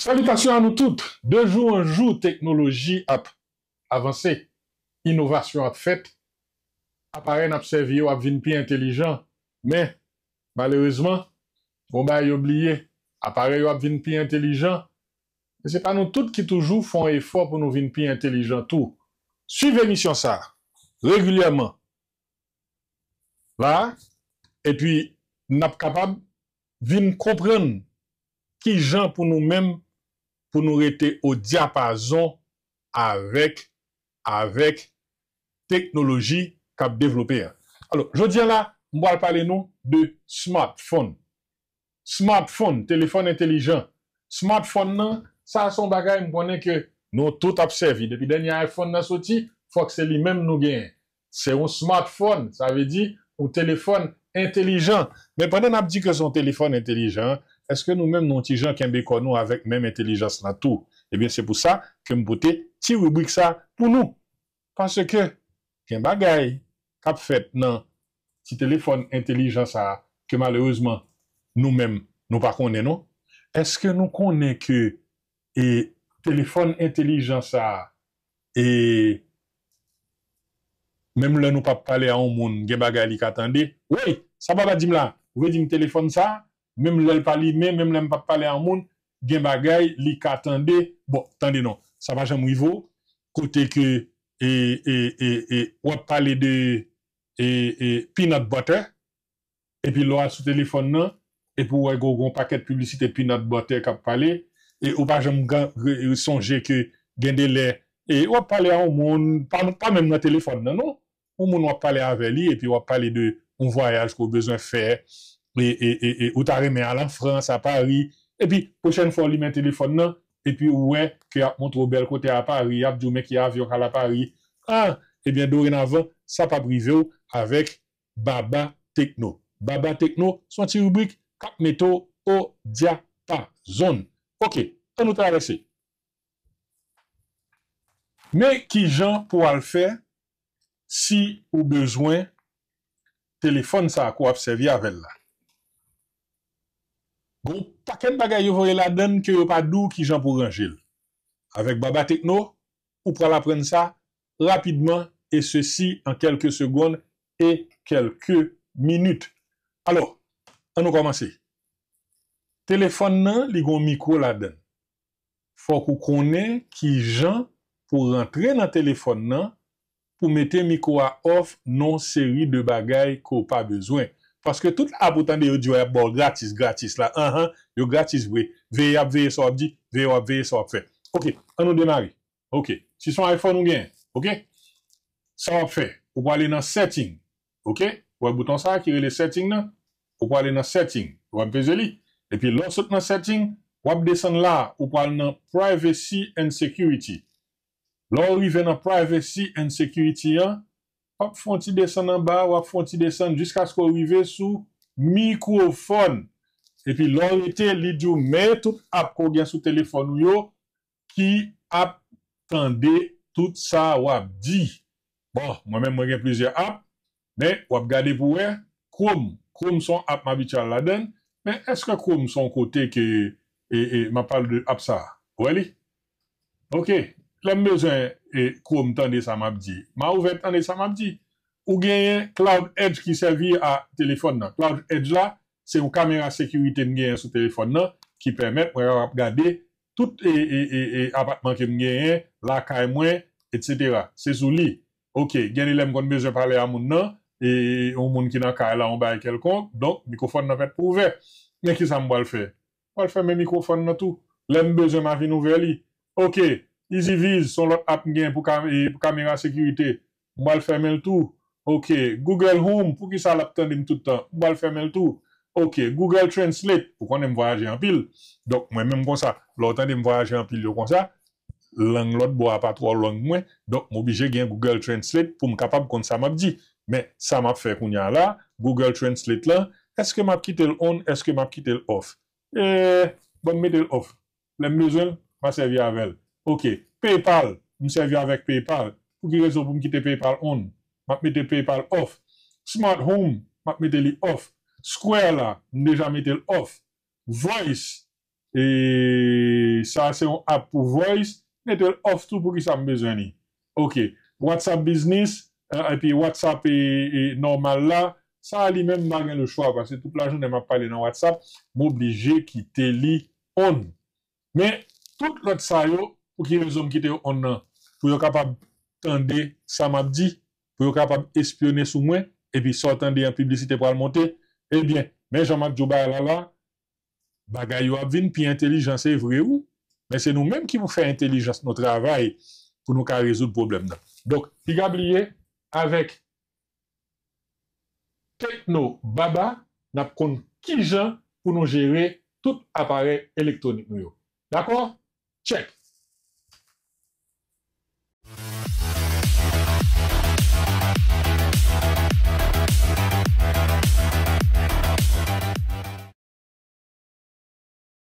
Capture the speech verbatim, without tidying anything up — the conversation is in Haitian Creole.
Salitasyon a nou tout. De jou an jou, teknoloji ap avanse, inovasyon ap fèt, aparèy n ap sèvi yo ap vin pi entelijan, men, malerezman, gon bagay yo bliye, aparèy yo ap vin pi entelijan, men se pa nou tout ki toujou fè yon efò pou nou vin pi entelijan tou. Swiv emisyon sa a regilyèman la, epi n ap kapab vin konprann ki jan pou nou menm, pou nou rete o dyapazon avèk, avèk teknoloji k ap devlope a. Alò, jodi a la, m pral pale nou de smartphone. Smartphone, telefòn entelijan. Smartphone nan, sa se yon bagay m konnen ke nou tout ap sèvi. Depi dènye iPhone nan soti, fòk se li menm nou genyen. Se yon smartphone, sa vle di yon telefòn entelijan. Men pandan n ap di ke se yon telefòn entelijan, èske nou menm nou ti jan kenbe kò nou avèk menm entelijans lan tou? Ebyen, se pou sa ke m pote ti ribrik sa pou nou. Paske gen bagay k ap fèt nan ti telefòn entelijan sa a ke malerezman nou menm nou pa konnen non. Èske nou konnen ke e telefòn entelijan sa a e menm lè nou p ap pale a yon moun, gen bagay li ka tande? Woy, sa papa di m la, ou vle di m telefòn sa a, menm lè l pa limen, menm lè m p ap pale a yon moun, gen bagay li ka tande? Bon, tande non, sa pa janm rive w, kote ke e, e, e, e, w ap pale de e, e, peanut butter, epi lè w al sou telefòn nan, epi w wè gon, gon pakèt piblisite peanut butter k ap pale, e ou pa janm gan- re- sonje ke gen de lè, e w ap pale a yon moun, pa, pa menm nan telefòn nan, non. Yon moun w ap pale avè li, epi w ap pale de yon vwayaj ke w bezwen fè, e, e, e, e ou ta renmen al an Frans, a Pari, epi pwochèn fwa w limen telefòn nan, epi w wè ke y ap montre w bèl kote a Pari, y ap di w men ki avyon k al a Pari. Ah, ebyen, dorenavan, sa p ap rive w avèk Baba Tecno. Baba Tecno, se yon ti ribrik k ap mete w o dyapazon. Ok, ann nou travèse. Men ki jan pou w al fè si ou bezwen telefòn sa a ke w ap sèvi avè l la. Gon pakèt bagay yo voye ladan l ke yo pa di w ki jan pou w ranje l. Avèk Baba Tecno, ou pral aprann sa rapidman, et ceci en quelques secondes et quelques minutes. Alò, ann nou kòmanse. Telefòn nan, li gon mikwo ladan l. Fòk ou konnen ki jan pou rantre nan telefòn nan, pou mete mikwo a off nan yon seri de bagay ke w pa bezwen. Paske tout app ou tande yo di w y ap ba w gratis, gratis la, anhan, yo gratis vre. Veye y ap veye sa w ap di, veye w ap veye sa w ap fè. Ok, ann nou demare. Ok, si se yon iPhone ou genyen, ok? Sa w ap fè, ou prale nan setting, ok? Ou wè bouton sa a ki rele setting nan? Ou prale nan setting, ou wè m peze li. Epi lè w sot nan setting, w ap desann la, ou pral nan privacy and security. Lè w rive nan privacy and security an, w ap fè yon ti desann anba, w ap fè yon ti desann jiskaske w rive sou mikwofòn. Epi lè w rete, li di w men tout app ke w gen sou telefòn ou yo ki ap tande tout sa w ap di. Bon, mwen menm mwen gen plizyè app, men w ap gade pou w wè. Chrome, Chrome se yon app m abitye al ladan l, men èske Chrome se yon kote ke e, e, m ap pale de app sa a? Ou wè li? Ok, lè m bezwen e, Chrome tande sa m ap di, m a ouvè tande sa m ap di. Ou genyen Cloud Edge ki sèvi a telefòn nan. Cloud Edge la, se yon kamera sekirite m genyen sou telefòn nan ki pèmèt mwen kapab gade tout e, e, e, e, apatman ke m genyen, lakay mwen, etsetera. Se sou li. Ok, gen de lè m konn bezwen pale a moun nan, e, e, yon moun ki nan kay la, yon bagay kèlkonk, donk mikwofòn nan pèt pou ouvè. Men kisa m pral fè? M pral fèmen mikwofòn nan tou. Lè m bezwen, m a vin ouvè li. Ok, EasyViz, se yon lòt app m gen pou ka-, e, pou kamera sekirite. M pral fèmen l tou. Ok, Google Home, poukisa l ap tande m tout tan? M pral fèmen l tou. Ok, Google Translate, ou konnen m vwayaje anpil. Donk, mwen menm konsa, lè w tande m vwayaje anpil yo konsa, lang lòt bò a pa twò lang mwen, donk m oblije gen Google Translate pou m kapab konn sa m ap di. Men, sa m ap fè kounye a la, Google Translate lan, èske m ap kite l on, èske m ap kite l off? E, bon, m mete l off. Lè m bezwen l, m a sèvi avè l. Ok, PayPal, m sèvi avèk PayPal. Pou ki rezon pou m kite PayPal on? M ap mete PayPal off. Smart Home, m ap mete li off. Square la, m deja mete l off. Voice, E sa se yon app pou voice, mete l off tou, poukisa m bezwen li? Ok, WhatsApp Business, eh, epi WhatsApp e, e nòmal la, sa a li menm m pa gen lechwa, paske tout lajounen m ap pale nan WhatsApp, m oblije kite li on. Men, tout lòt sa yo, pou ki rezon m kite yo on nan? Pou yo kapab tande sa m ap di, pou yo kapab espyone sou mwen, epi sa w tande an piblisite pral monte. Ebyen, men jan m ap di w bagay la la, bagay yo ap vin pi entelijan, se vre wi, men se nou menm ki pou fè entelijans nou travay pou nou ka rezoud pwoblèm nan. Donk, piga bliye, avèk Tekno Baba, n ap konn kijan pou nou jere tout aparèy elektwonik nou yo. Dakò? Tchèk!